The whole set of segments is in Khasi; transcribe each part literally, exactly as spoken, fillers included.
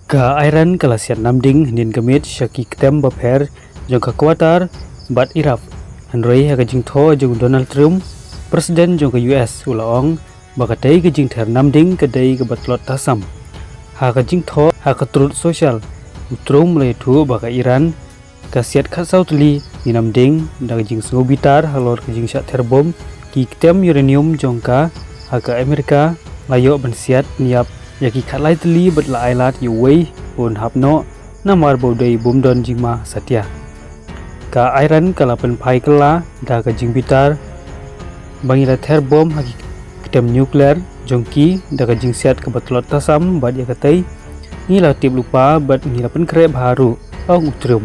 Ka Iran ka la siat namding hynnin ka miet sha ki ktem bapher jong ka Qatar bad Iraq. Hynrei ha ka jingthoh jong u Donald Trump, President jong ka U S, u la ong ba katei ka jingther namding ka dei kaba tlot tasam. Ha ka jingthoh ha ka Truth Social, u Trump u la ïathuh ba ka Iran ka siat khatsaw tylli ki namding da ka jingsngewbitar halor ka jingshah ther bom ki ktem uranium jong ka, ha ka Amerika la ïoh ban siat pynïap ïa ki khatlai tylli bad la ailad ïa uwei ba un hap noh namar ba u dei bym don jingma satia. Ka Iran ka la pynphai kylla da ka jingbitar ba ngi la ther bom ha ki ktem nuclear jong ki da ka jingsiat kaba tlot tasam bad ïa katei ngi la tip lypa bad ngi la pynkhreh bha ruh, ong u Trump.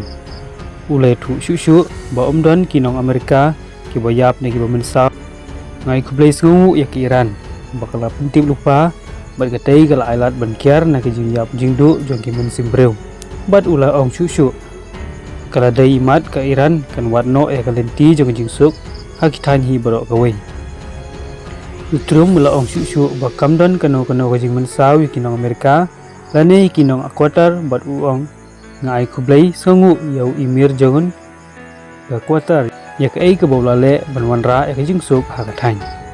U la ïathuh shuh shuh ba ym don ki nong Amerika kiba ïap ne kiba mynsaw. Nga ai khublei sngewnguh ïa ka Iran ba ka la pyntip lypa bad katei ka la ailad ban kiar na ka jingïap jingduh jong ki mynsiem briew. Bad u la ong shuh shuh, ka la dei imat ka Iran kan wad noh ïa ka lynti jong ka jingsuk ha ki thaiñ hi baroh kawei. U Trump u la ong shuh shuh ba kam don kano kano ka jingmynsaw ïa ki nong Amerika lane ïa ki nong Qatar bad u ong, nga ai khublei sngewnguh ïa u Emir jong ka Qatar ïa kaei kaba u la leh ban wanrah ïa ka jingsuk ha ka thaiñ.